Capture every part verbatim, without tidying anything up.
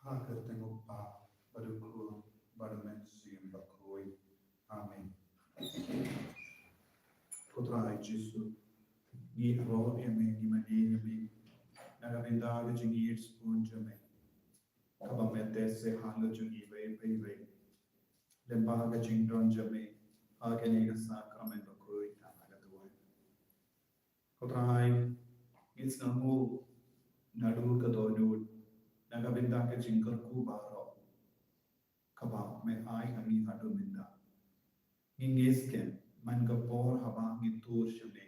Ha ka kyrteng u Kpa bad u Khun bad u Mynsiem Bakhuid. Amen. Ko Trai Jisu, ngi ïaroh ïa me, ngi mane ïa me na ka bynta ka jingïeit sbun jong me, kaba me test halor jong ngi iwei pa iwei lyngba ka jingdon jong me ha kane ka sakramen bakhuid ha ka duwan. Ko Trai, ngi sngewnguh naduh ka dohnud na ka bynta ka jingkyrkhu baroh kaba me ai ha ngi haduh mynta. Ngi ngeit skhem man ka por haba ngi tur sha me,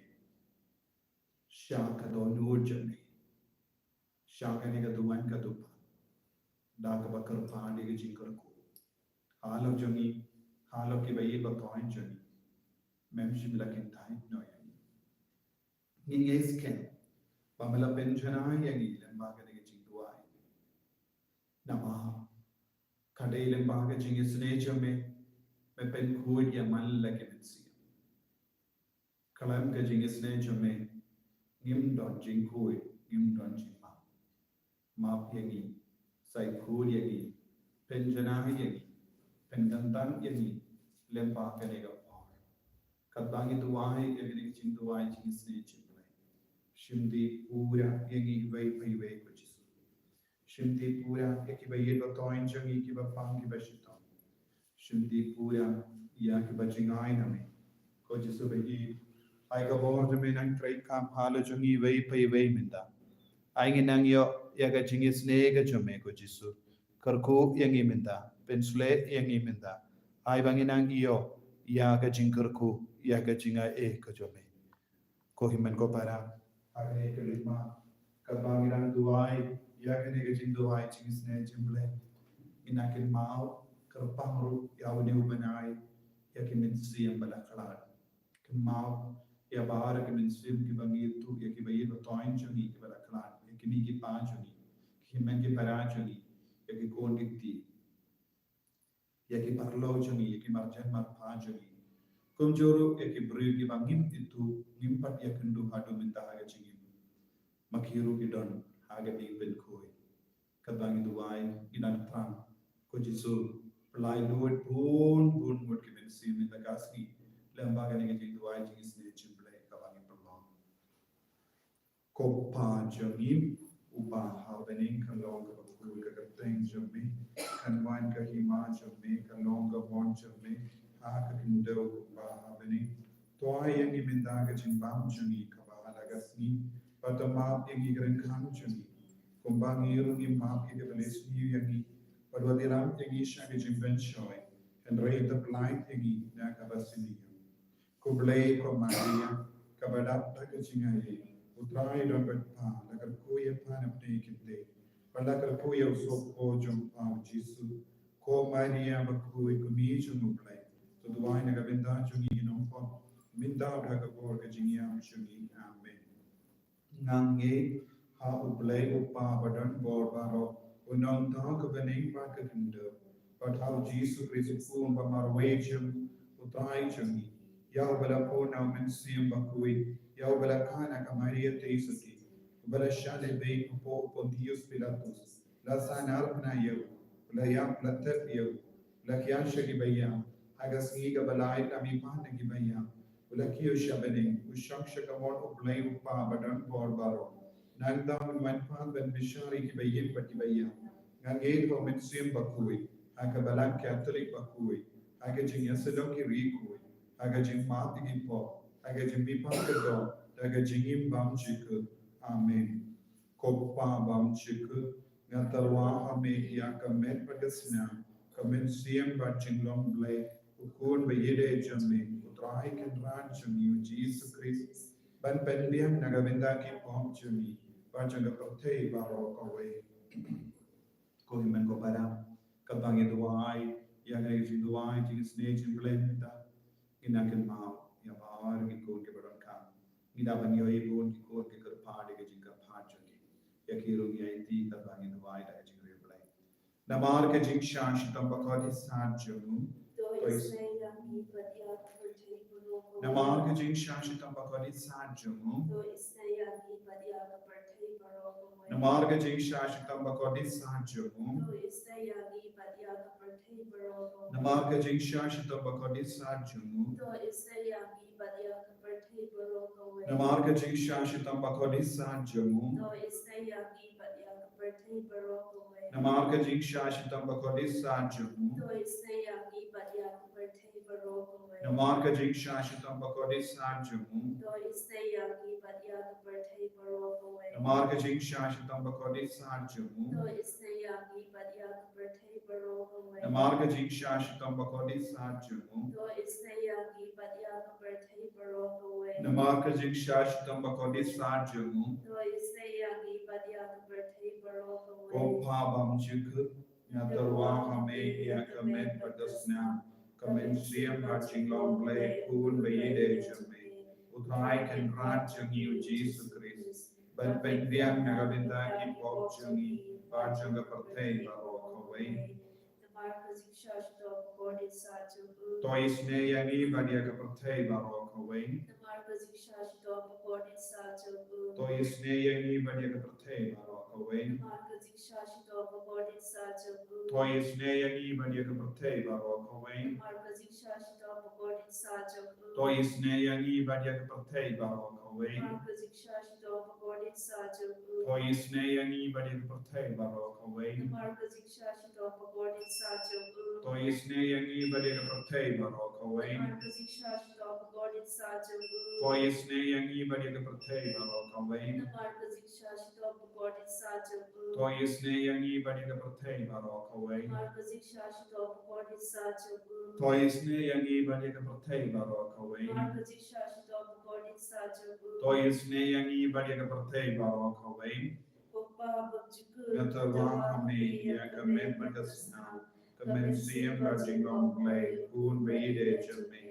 sha ka dohnud jong me, sha kane ka duwan ka dupan, da kaba kyrpad ïa ka jingkyrkhu halor jong ngi, halor kiba ïeit ba thoiñ jong ngi, mem shym la kyntait noh ïa ngi. Ngi ngeit skhem ba me la pynjanai ïa ngi lyngba kane ka jingduwai. Namar ka dei lyngba ka jingisynei jong me, me pynkhuid ïa man la ki mynsiem. Khlem ka jingisynei jong me ngim don jingkhuid, ngim don jingmap. Map ïa ngi, sa ïakhuid ïa ngi, pynjanai ïa ngi, pynkyntang ïa ngi lyngba kane ka por. Katba ngi duwai ïa kane ka jingduwai jingisynei jong U Blei, shim dih pura ïa ngi iwei pa iwei ko Jisu. Shim dih pura ïa kiba ïeit ba thoiñ jong ngi, kiba pang, kiba shitom. Shim dih pura ïa kiba jngai na me. Ko Jisu ba ïeit, ai ka bor jong me nang trei kam halor jong ngi iwei pa iwei mynta. Ai ngi nang ïoh ïa ka jingisynei ka jong me ko Jisu. Kyrkhu ïa ngi mynta, pynshlei ïa ngi mynta. Ai ba ngi nang ïoh ïa ka jingkyrkhu ïa ka jingai ka jong me. Ko hynmen ko para, ha kane ka lynti, katba ngi dang duwai ïa kane ka jingduwai jingisynei jong U Blei, ngi nang kynmaw kyrpang ruh ïa une u bnai, ïa ki mynsiem ba la khlad. Kynmaw ïa baroh ki mynsiem kiba ngi ïathuh, ïa kiba ïeit ba thoiñ jong ngi kiba la khlad, ïa ki kmie ki kpa jong ngi, ki hynmen ki para jong ngi, ïa ki khun ki kti, ïa ki paralok jong ngi, ïa ki marjan marpa jong ngi. Kumjuh ruh ïa ki briew kiba ngim ïathuh, ngim pat ïakynduh haduh mynta ha ka jingim, ma ki ruh ki don ha ka jingpynkhuid. Katba ngi duwai, ngi nang thrang, ko Jisu, pynlait lut bun bun ngut ki mynsiem mynta ka sngi lyngba kane ka jingduwai jingisynei jong U Blei kaba ngi pynlong. Ko Kpa jong ngi uba ha bneng, kan long kaba khuid ka kyrteng jong me, kan wan ka hima jong me, kan long ka mon jong me ha ka khyndew, ko Kpa ha bneng. To ai ïa ngi mynta ka jingbam jong ngi kaba ha la ka sngi, bad to map ïa ngi ki ryngkang jong ngi, kumba ngi ruh ngi map ïa kiba leh sniew ïa ngi, bad wat ïalam ïa ngi sha ka jingpynshoi, hynrei to pyllait ïa ngi na kaba sniew. Khublei ko Maria, kaba dap da ka jingaiei, U Trai u don bad pha, la kyrkhu ïa pha na pdeng ki kynthei, bad la kyrkhu ïa u sohpop jong pha U Jisu. Ko Maria bakhuid, ko Kmie jong U Blei, to duwai na ka bynta jong ngi ki nongpop, mynta bad ha ka por ka jingïap jong ngi. Amen. Nga ngeit ha U Blei U Kpa badonbor baroh, u nongthaw ka bneng bad ka khyndew, bad ha U Jisu Khrist u Khun ba marwei jong U Trai jong ngi, ïa uba la pun na U Mynsiem Bakhuid, ïa uba la kha na ka Maria Theisotti, uba la shah lehbeiñ hapoh u Pontius Pilatus, la sahnarphna ïa u, la ïap, la thep ïa u, la khia sha ki baïap, ha ka sngi kaba lai la mihpat na ki baïap, u la kiew sha bneng, u shong sha kamon U Blei U Kpa badonbor baroh. Nangta un wan pat ban bishar ïa ki baïeit bad ki baïap. Nga ngeit ha U Mynsiem Bakhuid, ha ka Balang Katholik bakhuid, ha ka jingïasyllok ki riewkhuid, ha ka jingmap ïa ki pop, ha ka jingmihpat ka doh, ha ka jingim bymjukut. Amen. Ko Kpa bymjukut, nga tyrwa ha me ïa ka met bad ka snam, ka mynsiem bad jinglong Blei, u Khun ba ïeit jong me, U Trai Kynrad jong ngi U Jisu Khrist, ban pynbiang na ka bynta ki pop jong ngi bad jong ka pyrthei baroh kawei. Ko hynmen ko para, ka Ba ngi duwai ïa ka jingduwai jingsnei jingpynlong mynta. Ngi nang kynmaw ïa baroh ki khun kiba donkam. Ngi da ban ïohi bun ki khun ki kyrpad ïa ka jingkyrpad jong ngi. Ïa ki ruh ngi aiti katba ngi duwai da ka jingriewblei. Namar ka jingshah shitom bakordit sat jong u. To isnei ïa ngi bad ïa ka pyrthei baroh kawei. Namar ka jingshah shitom bakordit sat jong u. To isnei ïa ngi bad ïa ka pyrthei baroh kawei. Namar ka jingshah shitom bakordit sat jong u. To isnei ïa ngi bad ïa ka pyrthei baroh kawei. Namar ka jingshah shitom bakordit sat jong u. To isnei ïa ngi bad ïa ka pyrthei baroh kawei. Namar ka jingshah shitom bakordit sat jong u. To isnei ïa ngi bad ïa ka pyrthei baroh kawei. Namar ka jingshah shitom bakordit sat jong u. To isnei ïa ngi bad ïa ka pyrthei baroh kawei. Namar ka jingshah shitom bakordit sat jong u. To isnei ïa ngi bad ïa ka pyrthei baroh kawei. Namar ka jingshah shitom bakordit sat jong u. To isnei ïa ngi bad ïa ka pyrthei baroh kawei. Namar ka jingshah shitom bakordit sat jong u. To isnei ïa ngi bad ïa ka pyrthei baroh kawei. Namar ka jingshah shitom bakordit sat jong u. To isnei ïa ngi bad ïa ka pyrthei baroh kawei. Ko Pa bymjukut, nga tyrwa ha me ïa ka met bad ka snam, ka mynsiem bad jinglong Blei khun ba ïeit jong me, U Trai Kynrad jong ngi U Jisu Khrist, ban pynbiang na ka bynta ki pop jong ngi bad jong ka pyrthei baroh kawei. Namar ka jingshah shitom bakordit sat jong u. To isnei ïa ngi bad ïa ka pyrthei baroh kawei. Namar ka jingshah shitom bakordit sat jong u. To isnei ïa ngi bad ïa ka pyrthei baroh kawei. Namar ka jingshah shitom bakordit sat jong u. To isnei ïa ngi bad ïa ka pyrthei baroh kawei. Namar ka jingshah shitom bakordit sat jong u. To isnei ïa ngi bad ïa ka pyrthei baroh kawei. Namar ka jingshah shitom bakordit sat jong u. To isnei ïa ngi bad ïa ka pyrthei baroh kawei. Namar ka jingshah shitom bakordit sat jong u. To isnei ïa ngi bad ïa ka pyrthei baroh kawei. Namar ka jingshah shitom bakordit sat jong u. To isnei ïa ngi bad ïa ka pyrthei baroh kawei. Namar ka jingshah shitom bakordit sat jong u. To isnei ïa ngi bad ïa ka pyrthei baroh kawei. Namar ka jingshah shitom bakordit sat jong u. To isnei ïa ngi bad ïa ka pyrthei baroh kawei. Namar ka jingshah shitom bakordit sat jong u. To isnei ïa ngi bad ïa ka pyrthei baroh kawei. Ko Pa bymjukut, nga tyrwa ha me ïa ka met bad ka snam, ka mynsiem bad jinglong Blei khun ba ïeit jong me,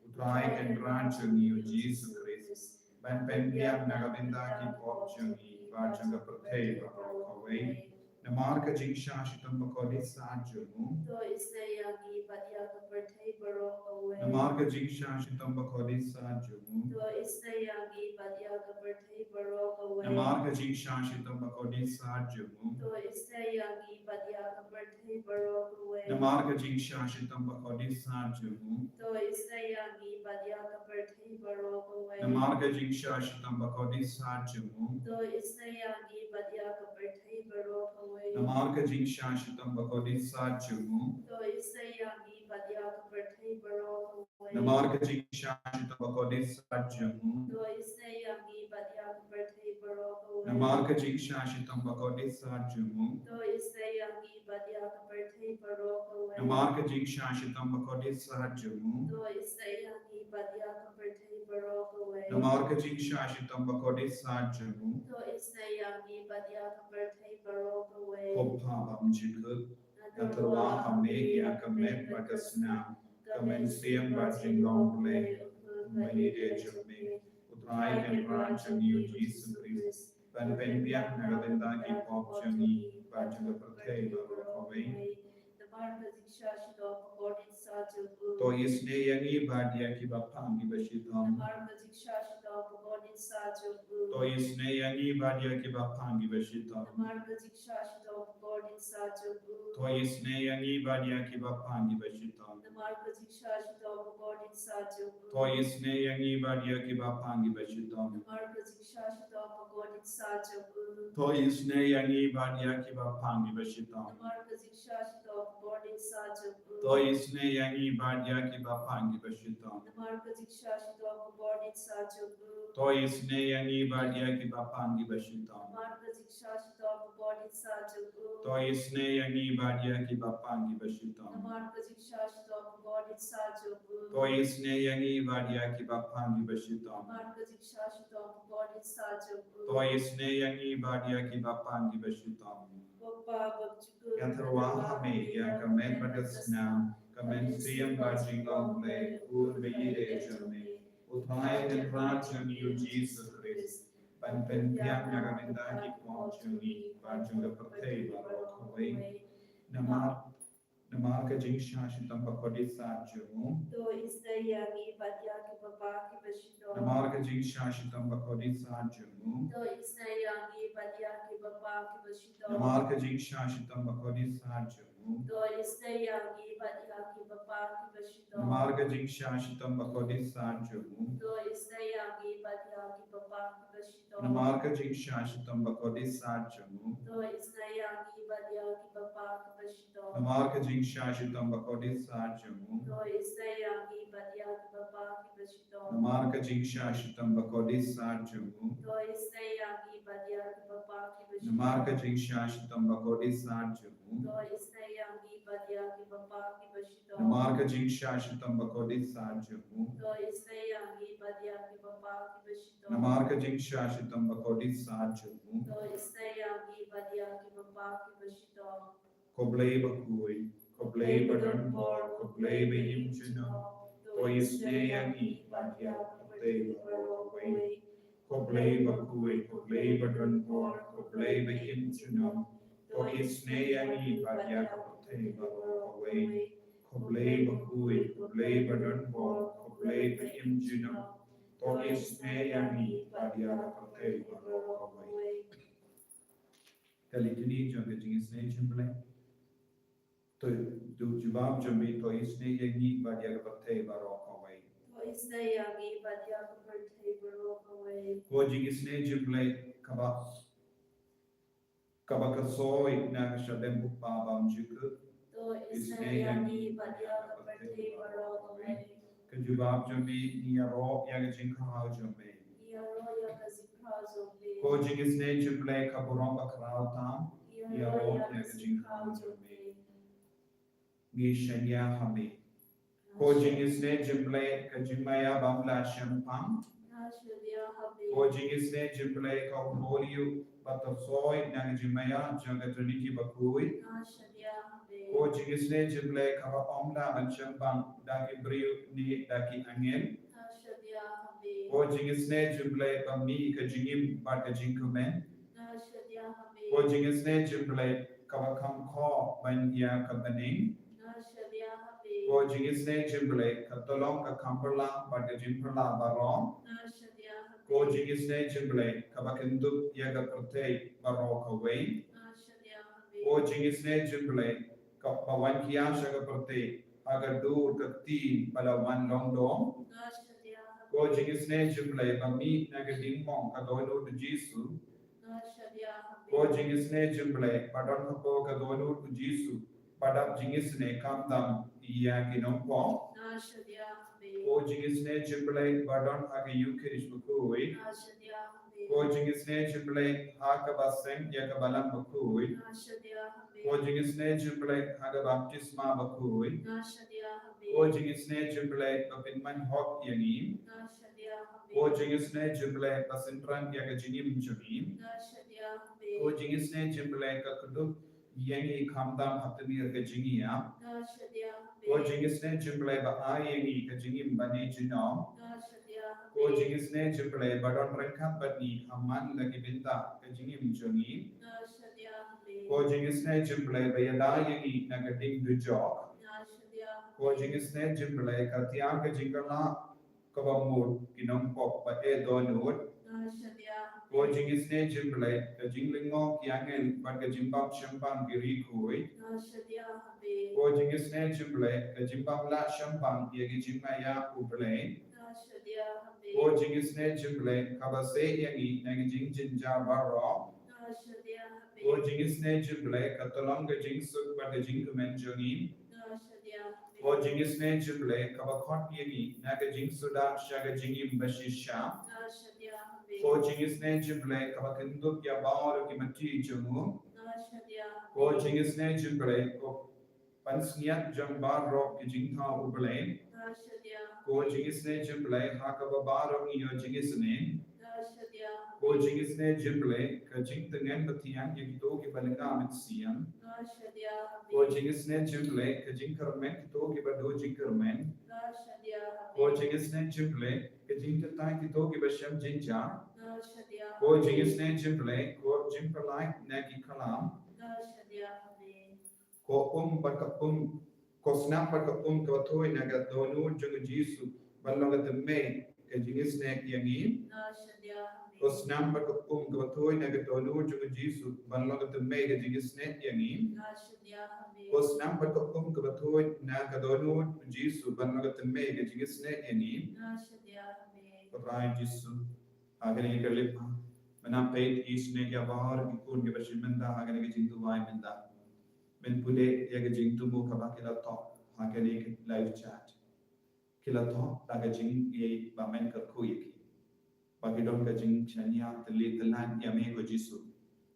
U Trai Kynrad jong ngi U Jisu Khrist, ban pynbiang na ka bynta ki pop jong ngi bad jong ka pyrthei baroh kawei. Namar ka jingshah shitom bakordit sat jong u. To isnei ïa ngi bad ïa ka pyrthei baroh kawei. Namar ka jingshah shitom bakordit sat jong u. To isnei ïa ngi bad ïa ka pyrthei baroh kawei. Namar ka jingshah shitom bakordit sat jong u. To isnei ïa ngi bad ïa ka pyrthei baroh kawei. Namar ka jingshah shitom bakordit sat jong u. To isnei ïa ngi bad ïa ka pyrthei baroh kawei. Namar ka jingshah shitom bakordit sat jong u. To isnei ïa ngi bad ïa ka pyrthei baroh kawei. Namar ka jingshah shitom bakordit sat jong u. To isnei ïa ngi bad ïa ka pyrthei baroh kawei. Namar ka jingshah shitom bakordit sat jong u. To isnei ïa ngi bad ïa ka pyrthei baroh kawei. Namar ka jingshah shitom bakordit sat jong u. To isnei ïa ngi bad ïa ka pyrthei baroh kawei. Namar ka jingshah shitom bakordit sat jong u. To isnei ïa ngi bad ïa ka pyrthei baroh kawei. Namar ka jingshah shitom bakordit sat jong u. To isnei ïa ngi bad ïa ka pyrthei baroh kawei. Ko Pa bymjukut, nga tyrwa ha me ïa ka met bad ka snam, ka mynsiem bad jinglong Blei khun ba ïeit jong me, U Trai Kynrad jong ngi U Jisu Khrist, ban pynbiang na ka bynta ki pop jong ngi bad jong ka pyrthei baroh kawei. Namar ka jingshah shitom bakordit sat jong u. To isnei ïa ngi bad ïa kiba phang kiba shitom. Namar ka jingshah shitom bakordit sat jong u. To isnei ïa ngi bad ïa kiba phang kiba shitom. Namar ka jingshah shitom bakordit sat jong u. To isnei ïa ngi bad ïa kiba phang kiba shitom. Namar ka jingshah shitom bakordit sat jong u. To isnei ïa ngi bad ïa kiba phang kiba shitom. Namar ka jingshah shitom bakordit sat jong u. To isnei ïa ngi bad ïa kiba phang kiba shitom. Namar ka jingshah shitom bakordit sat jong u. To isnei ïa ngi bad ïa kiba phang kiba shitom. Namar ka jingshah shitom bakordit sat jong u. To isnei ïa ngi bad ïa kiba phang kiba shitom. Namar ka jingshah shitom bakordit sat jong u. To isnei ïa ngi bad ïa kiba phang kiba shitom. Namar ka jingshah shitom bakordit sat jong u. To isnei ïa ngi bad ïa kiba phang kiba shitom. Namar ka jingshah shitom bakordit sat jong u. To isnei ïa ngi bad ïa kiba phang kiba shitom. Ko Pa Nga tyrwa ha me ïa ka met bad ka snam, ka mynsiem bad jinglong Blei, u ba ïeit jong me. U Trai Kynrad jong ngi u Jisu Khrist, ban pynbiang na ka bynta ki pop jong ngi bad jong ka pyrthei baroh kawei. Namar, namar ka jingshah shitom bakordit sah jong u. To isnei ïa ngi bad ïa ki bapa kiba shitom. Namar ka jingshah shitom bakordit sah jong u. To isnei ïa ngi bad ïa ki bapa kiba shitom. Namar ka jingshah shitom bakordit sah jong u. To isnei ïa ngi bad ïa ki bapa kiba shitom. Namar ka jingshah shitom bakordit sah jong u. To isnei ïa ngi bad ïa ki bapa kiba shitom. Namar ka jingshah shitom bakordit sah jong u. To isnei ïa ngi bad ïa ki bapa kiba shitom. Namar ka jingshah shitom bakordit sah jong u. To isnei ïa ngi bad ïa ki bapa kiba shitom. Namar ka jingshah shitom bakordit sah jong u. To isnei ïa ngi bad ïa ki bapa kiba shitom. Namar ka jingshah shitom bakordit sah jong u. To isnei ïa ngi bad ïa ki bapa kiba shitom. Namar ka jingshah shitom bakordit sah jong u. To isnei ïa ngi bad ïa ki bapa kiba shitom. Namar ka jingshah shitom bakordit sah jong u. To isnei ïa ngi bad ïa ki bapa kiba shitom. Ko Blei bakhuid, ko Blei badonbor, ko Blei ba im junom, to isnei ïa ngi bad ïa ka pyrthei baroh kawei. Ko Blei bakhuid, ko Blei badonbor, ko Blei ba im junom, to isnei ïa ngi bad ïa ka pyrthei baroh kawei. Ko Blei bakhuid, ko Blei badonbor, ko Blei ba im junom, to isnei ïa ngi bad ïa ka pyrthei baroh kawei. Ka litany jong ka jingisnei jong Blei. To, to jubab jong me, to isnei ïa ngi bad ïa ka pyrthei baroh kawei. To isnei ïa ngi bad ïa ka pyrthei baroh kawei. Ko jingisnei jong Blei kaba, kaba ka soi na ka shadem u Kpa bymjukut. To isnei ïa ngi bad ïa ka pyrthei baroh kawei. Ka jubab jong me, ngi ïaroh ïa ka jingkyrkhu jong me. Ngi ïaroh ïa ka jingkyrkhu jong me. Ko jingisnei jong Blei ka burom bakhraw tam. Ngi ïaroh ïa ka jingkyrkhu jong me. Ngi shaniah ha me. Ko jingisnei jong Blei ka jingmaïa bym lah shemphang. Nga shaniah ha me. Ko jingisnei jong Blei ka u Holy Youth ba ka soi na ka jingmaïa jong ka Trinity bakhuid. Nga shaniah ha me. Ko jingisnei jong Blei kaba ym lah ban shemphang da ki briew ne da ki angel. Nga shaniah ha me. Ko jingisnei jong Blei ba mih ka jingim bad ka jingkmen. Nga shaniah ha me. Ko jingisnei jong Blei kaba kham khoh ban ïa ka bneng. Nga shaniah ha me. Ko jingisnei jong Blei ka tyllong ka kham pyrla bad ka jingpyrla baroh. Nga shaniah ha me. Ko jingisnei jong Blei kaba kyndup ïa ka pyrthei baroh kawei. Nga shaniah ha me. Ko jingisnei jong Blei kaba wan khia sha ka pyrthei ha ka dur ka ktien ba la wan long dong. Nga shaniah ha me. Ko jingisnei jong Blei ba mih na ka diengphna ka dohnud u Jisu. Nga shaniah ha me. Ko jingisnei jong Blei ba don hapoh ka dohnud u Jisu ba dap jingisnei khamtam ïa ki nongpop. Nga shaniah ha me. Ko jingisnei jong Blei ba don ha ka Ïukharist bakhuid. Nga shaniah ha me. Ko jingisnei jong Blei ha kaba seng ïa ka Balang bakhuid. Nga shaniah ha me. Ko jingisnei jong Blei ha ka baptisma bakhuid. Nga shaniah ha me. Ko jingisnei jong Blei ba pynman hok ïa ngi. Nga shaniah ha me. Ko jingisnei jong Blei ba synran ïa ka jingim jong ngi. Nga shaniah ha me. Ko jingisnei jong Blei ka kdup ïa ngi khamtam ha tmier ka jingïap. Nga shaniah ha me. Ko jingisnei jong Blei ba ai ïa ngi ka jingim bymjukut. Nga shaniah ha me. Ko jingisnei jong Blei ba don ryngkat bad ngi ha man la ki bynta ka jingim jong ngi. Nga shaniah ha me. Ko jingisnei jong Blei ba ïada ïa ngi na ka ding dujok. Nga shaniah ha me. Ko jingisnei jong Blei ka tiar ka jingkylla kaba mut ki nongpop ba eh dohnud. Nga shaniah ha me. Ko jingisnei jong Blei ka jinglyngngoh ki angel bad ka jingbym shemphang ki riewkhuid. Nga shaniah ha me. Ko jingisnei jong Blei ka jingbym lah shemphang ïa ka jingmaïa u Blei. Nga shaniah ha me. Ko jingisnei jong Blei kaba seh ïa ngi na ka jingjynjar baroh. Nga shaniah ha me. Ko jingisnei jong Blei ka tyllong ka jingsuk bad ka jingkmen jong ngi. Nga shaniah ha me. Ko jingisnei jong Blei kaba khot ïa ngi na ka jingsuda sha ka jingim bashisha. Nga shaniah ha me. Ko jingisnei jong Blei kaba kyndup ïa baroh ki matti jong u. Nga shaniah ha me. Ko jingisnei jong Blei ko pansngiat jong baroh ki jingthaw u Blei. Nga shaniah ha me. Ko jingisnei jong Blei ha kaba baroh ngi ïoh jingisnei. Nga shaniah ha me. Ko jingisynei jong U Blei, ka jingtngen ba thiang ïa kito kiba lyngba mynsiem. Nga shah ïa, Amen. Ko jingisynei jong U Blei, ka jingkyrmen kito kiba duh jingkyrmen. Nga shah ïa, Amen. Ko jingisynei jong U Blei, ka jingtyntai kito kiba shem jynjar. Nga shah ïa, Amen. Ko jingisynei jong U Blei, ko jingpyllait na ki khlam. Nga shah ïa, Amen. Ko um bad ka um, ko snam bad ka um kaba thui na ka dohnud jong U Jisu ban long ka thymmei ka jingisynei ïa ngi. Nga shah ïa, Amen. Ko snam bad ka um kaba thui na ka dohnud jong U Jisu ban long ka thymmei ka jingisynei ïa ngi. Nga shah ïa, Amen. Ko snam bad ka um kaba thui na ka dohnud U Jisu ban long ka thymmei ka jingisynei ïa ngi. Nga shah ïa, Amen. Ko Trai Jisu, ha kane ka lip, mynta peit isynei ïa baroh ki khun kiba shim bynta ha kane ka jingduwai mynta. Men pule ïa ka jingthmu kaba ki la thoh ha kane ka live chat. Ki la thoh da ka jingïeit ba men kyrkhu ïa ki, ba ki don ka jingshaniah tylli tyllan ïa me ko Jisu.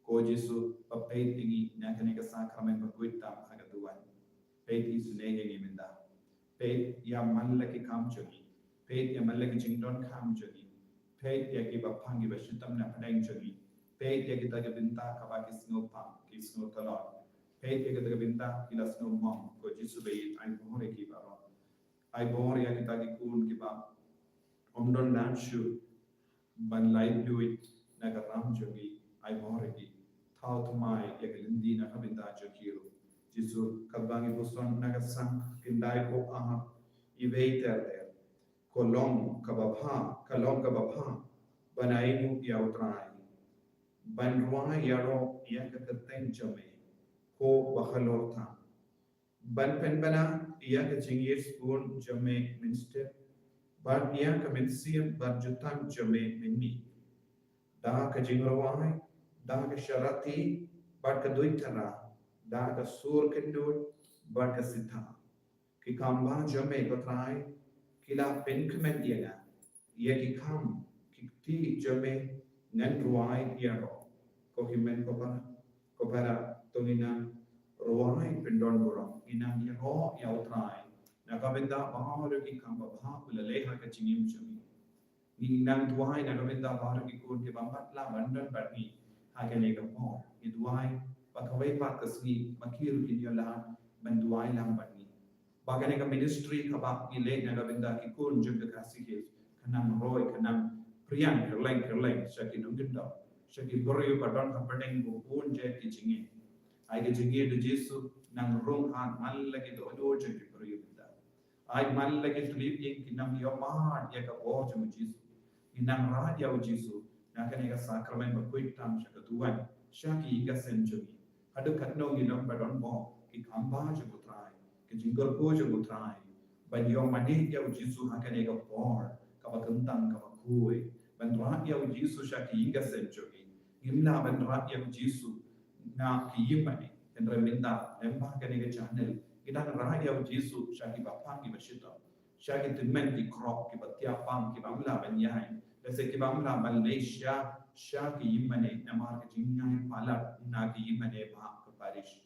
Ko Jisu, ba peit ïa ngi na kane ka sakramen bakhuid tam ha ka duwan. Peit isynei ïa ngi mynta. Peit ïa man la ki kam jong ngi. Peit ïa man la ki jingdonkam jong ngi. Peit ïa kiba pang kiba shitom na pdeng jong ngi. Peit ïa kita ki bynta kaba ki sngewpang ki sngewtlot. Peit ïa kita ki bynta ki la sngewmong, ko Jisu ba ïeit, ai bor ïa ki baroh. Ai bor ïa kita ki khun kiba ym don lad shuh ban laitluid na ka ram jong ngi, ai bor ïa ki. Thaw thymmai ïa ka lynti na ka bynta jong ki ruh. Jisu, katba ngi puson na ka sang, Khyndai U Ahab, iwei ter ter. Ka long kaba bha, ka long kaba bha ban ainguh ïa U Trai, ban rwai ïaroh ïa ka kyrteng jong me, ko Bahalor tam. Ban pynbna ïa ka jingïeit sbun jong me mynstep, bad ïa ka mynsiem bad jutang jong me mynmiet. Da ka jingrwai, da ka sharati, bad ka duitara, da ka sur kynduid, bad ka sitar. Ki kam ba jong me ko Trai, ki la pynkmen ïa nga. Ïa ki kam ki kti jong me ngan rwai ïaroh. Ko hynmen ko para, ko para, to ngin nang rwai pyndon burom, ngin nang ïaroh ïa U Trai na ka bynta baroh ki kam ba bha u la leh ha ka jingim jong ngi. Ngin nang duwai na ka bynta baroh ki khun kiba ym pat lah ban don bad ngi ha kane ka por. Ngi duwai ba kawei pat ka sngi ma ki ruh kin ïoh lad ban duwai lang bad ngi. Ba kane ka ministry kaba ngi leh na ka bynta ki khun jong ka Khasi Hills ka nang roi, ka nang pdiang kylleng kylleng sha ki nongkyndong, sha ki briew ba don hapdeng bun jait ki jingeh. Ai ka jingïeit U Jisu nang rung ha man la ki dohnud jong ki briew mynta. Ai man la ki thliew ïing ki nang ïohmad ïa ka bor jong U Jisu. Ngi nang rah ïa U Jisu na kane ka sakramen bakhuid tam sha ka duwan, sha ki ïing ka sem jong ngi. Haduh katno ngi long ba don bor ki kam ba jong U Trai, ki jingkyrkhu jong U Trai, ban ïoh mane ïa U Jisu ha kane ka por kaba kyntang kaba khuid, ban rah ïa U Jisu sha ki ïing ka sem jong ngi. Ngim lah ban rah ïa U Jisu na ki ïing mane, hynrei mynta lyngba kane ka channel ngi dang rah ïa U Jisu sha kiba pang kiba shitom, sha ki tymmen ki khrok kiba thiah pang kiba ym lah ban ïaid, lehse kiba ym lah ban leit sha, sha ki ïing mane namar ka jingngai palat na ki ïing mane ba ha ka parish.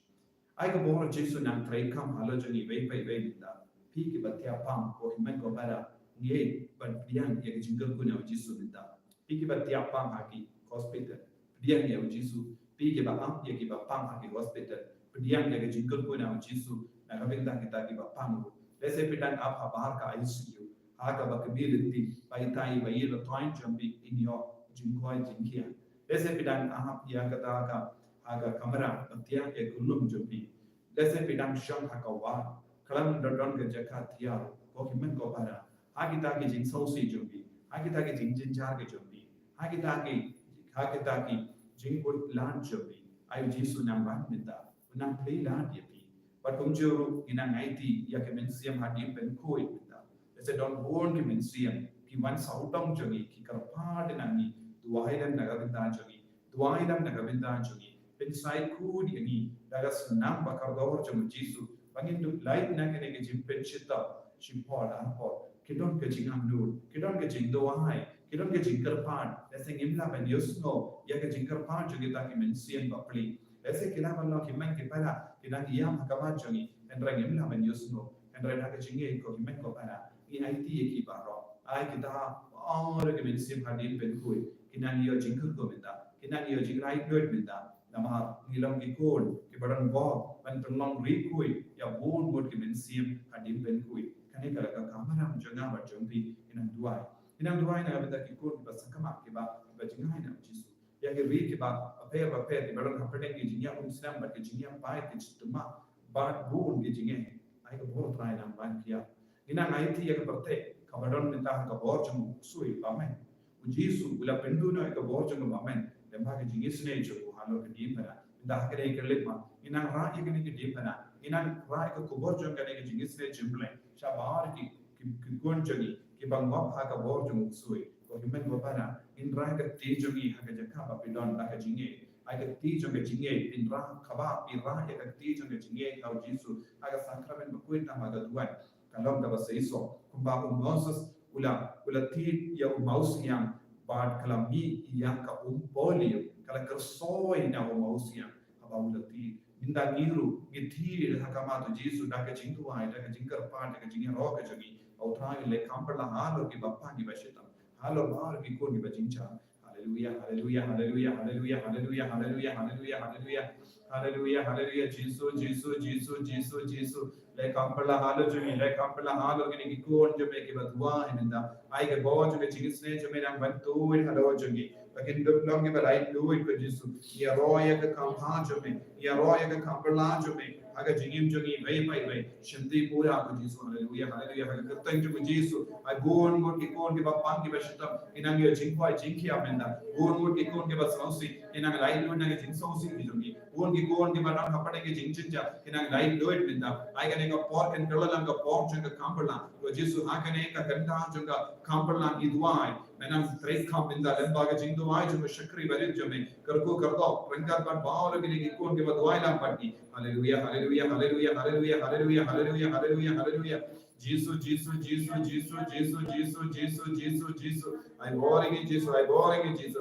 Ai ka bor Jisu nang trei kam halor jong ngi iwei pa iwei mynta. Phi kiba thiah pang, ko hynmen ko para, ngi ban pdiang ïa ka jingkyrkhu na U Jisu mynta. Phi kiba thiah pang ha ki hospital, pdiang ïa U Jisu. Phi kiba ap ïa kiba pang ha ki hospital, pdiang ïa ka jingkyrkhu na U Jisu na ka bynta kita kiba pang ruh. Lehse phi dang ap ha bar ka I C U, ha kaba kmie lynti, ba itai ba ïeit ba thoiñ jong phi in ïoh jingkhoi jingkhiah. Lehse phi dang ap ïa kata ka, ha ka kamra ba thiah ïa ka lum jong phi. Lehse phi dang shong ha ka ward, khlem da don ka jaka thiah, ko hynmen ko para. Ha kita ki jingsngewsih jong phi, ha kita ki jingjynjar ki jong phi, ha kita ki, ha kita ki jingkut lad jong phi, ai U Jisu nang wan mynta, u nang plie lad ïa phi. Bad kumjuh ruh ngi nang aiti ïa ki mynsiem hadien pynkhuid mynta. Lehse don bun ki mynsiem ki wan sawdong jong ngi, ki kyrpad na ngi, duwai lem na ka bynta jong ngi. Duwai lem na ka bynta jong ngi. Pynshai khuid ïa ngi da ka snam ba kordor jong U Jisu, ba ngin dup lait na kane ka jingpynshitom shipor arpor. Ki don ka jingangnud, ki don ka jingduwai, ki don ka jingkyrpad. Lehse ngim lah ban ïohsngew ïa ka jingkyrpad jong kita ki mynsiem bapli. Lehse ki lah ban long ki hynmen ki para ki dang ïam ha khmat jong ngi, hynrei ngim lah ban ïohsngew. Hynrei da ka jingïeit, ko hynmen ko para, ngi aiti ïa ki baroh. Ai kita baroh ki mynsiem hadien pynkhuid, Ki nang ïoh jingkyrkhu mynta, ki nang ïoh jingrai dud mynta. Namar ngi long ki khun kiba don bor ban pynlong ri khuid ïa bun ngut ki mynsiem hadien ban khuid. Kane ka la ka kamram jong nga bad jong phi, ngi nang duwai. Ngi nang duwai na ka bynta ki khun kiba sakma, kiba, kiba jngai na U Jisu. Ïa ki ri kiba bapher bapher kiba don hapdeng ki jingïaid umsnam bad ki jingïaid paid, ki jingtymmen bad bun ki jingeh. Ai ka bor Trai nang ban kiar. Ngi nang aiti ïa ka pyrthei kaba don mynta ha ka bor jong u ksuid bymman. U Jisu u la pynduh noh ïa ka bor jong u bymman lyngba ka jingisynei jong u halor ka diengphna. Mynta ha kane ka leit ma ngi nang rah ïa kane ka diengphna, ngi nang rah ïa ka khubor jong kane ka jingisynei jong u Blei shabar ki, ki, ki khun jong ngi kiba ngop ha ka bor jong u ksuid. Ko hynmen ko para, ngin rah ïa ka kti jong ngi ha ka jaka ba phi don da ka jingngeit. Ai ka kti jong ka jingngeit, phin rah kaba, phin rah ïa ka kti jong ka jingngeit ha u Jisu ha ka sakramen bakhuid tam ha ka duwan. Ka long kaba shisha kumba u Moses u la, u la thied ïa u mawsiang bad ka la mih ïa ka um poh lieh, ka la kyrsoi na u mawsiang haba u la thied. Mynta ngi ruh ngi thied ha khmat u Jisu da ka jingduwai, da ka jingkyrpad, da ka jingïaroh ka jong ngi. U Trai un leh kam pyrshah halor kiba pang kiba shitom, halor baroh ki khun kiba jynjar. Haleluya, haleluya, haleluya, haleluya, haleluya, haleluya, haleluya, haleluya. Haleluya, haleluya, Jisu, Jisu, Jisu, Jisu, Jisu. Leh kam pyrshah halor jong ngi, leh kam pyrshah halor kine ki khun jong me kiba duwai mynta. Ai ka bor jong ka jingisynei jong me nang ban tuid halor jong ngi. Ba kin dup long kiba laitluid ko Jisu. Ïaroh ïa ka kam pha jong me, ïaroh ïa ka kam pyrshah jong me ha ka jingim jong ngi bad bad bad. Shimti pura ko Jisu. Haleluya, haleluya. Ha ka kyrteng jong u Jisu. Ai bun ngut ki khun kiba pang kiba shitom, ki nang ïoh jingkwah jingkhiah mynta. Bun ngut ki khun kiba sngewsih, ki nang laitluid na ka jingsngewsih ki jong ki. Bun ki khun kiba don hapdeng ka jingjynjar, ki nang laitluid mynta. Ai kane ka por kan kylla lang ka por jong ka kam pyrshah. Ko Jisu, ha kane ka kynta jong ka kam pyrshah ngi duwai. Me nang trei kham mynta lyngba ka jingduwai jong ka shakri barit jong me. Kyrkhu kyrdoh ryngkat bad baroh kine ki khun kiba duwai lang bad ngi. Haleluya, haleluya, haleluya, haleluya, haleluya, haleluya, haleluya, haleluya. Jisu, Jisu, Jisu, Jisu. Ai bor ïa ngi Jisu, ai bor ïa ngi Jisu.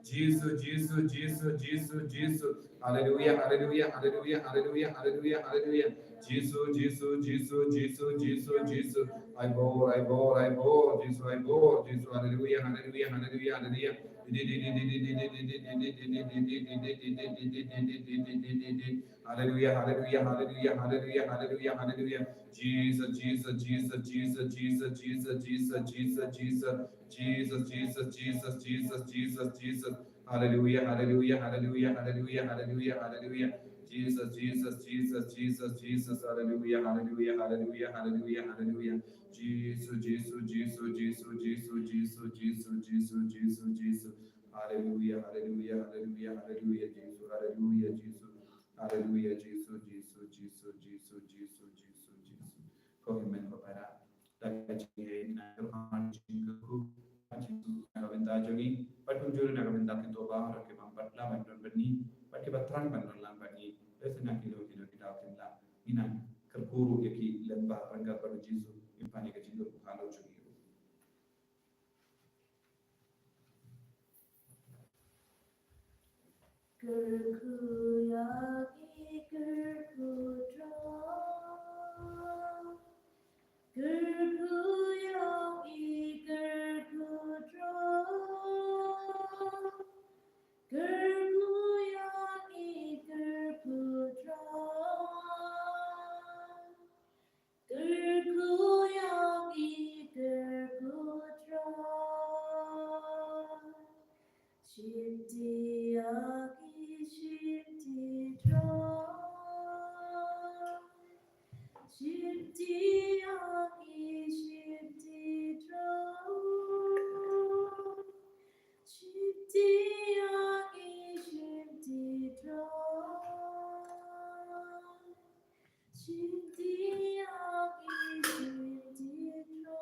Jisu, Jisu, Jisu, Jisu, Jisu. Haleluya, haleluya, haleluya, haleluya, haleluya, haleluya. Jisu, Jisu, Jisu, Jisu, Jisu, Jisu. Ai bor, ai bor, ai bor, Jisu, ai bor, Jisu, haleluya, haleluya, haleluya, haleluya. Haleluya, haleluya, haleluya, haleluya, haleluya, haleluya, haleluya. Jesus, Jesus, Jesus, Jesus. Jesus, Jesus, Jesus, Jesus, Jesus, Jesus, Jesus. Haleluya, haleluya, haleluya, haleluya, haleluya, haleluya. Jesus, Jesus, Jesus, Jesus, Jesus. Haleluya, haleluya, haleluya, haleluya, haleluya. Jisu, Jisu, Jisu, Jisu, Jisu, Jisu, Jisu, Jisu, Jisu, Jisu. Haleluya, haleluya, haleluya, haleluya, Jisu, haleluya, Jisu. Haleluya, Jisu, Jisu, Jisu, Jisu, Jisu, Jisu, Jisu. Ko hynmen ko para. Da ka jingïaid na ka bynta jong ka kyrkhu, Jisu na ka bynta jong ngi, bad kumjuh na ka bynta kito baroh kiba ym pat lah ban don bad ngi, bad kiba thrang ban don lang bad ngi. Te sa na kino kino ki daw kin lah, ngi nang kyrkhu ruh ïa ki lyngba ryngkat bad u Jisu, ngi pan ïa ka jingkyrkhu halor jong ngi ruh. Kyrkhu ïa ngi, kyrkhu Trai. Kyrkhu ïa ngi, kyrkhu Trai. Kyrkhu ïa ngi, kyrkhu Trai. Kyrkhu ïa ngi, kyrkhu Trai. Shimti ïa ngi, shimti Trai. Shimti ïa ngi, shimti Trai. Shimti ïa ngi, shimti Trai. Shimti ïa ngi, shimti Trai.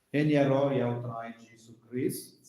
Ngin ïaroh ïa u Trai Jisu Khrist.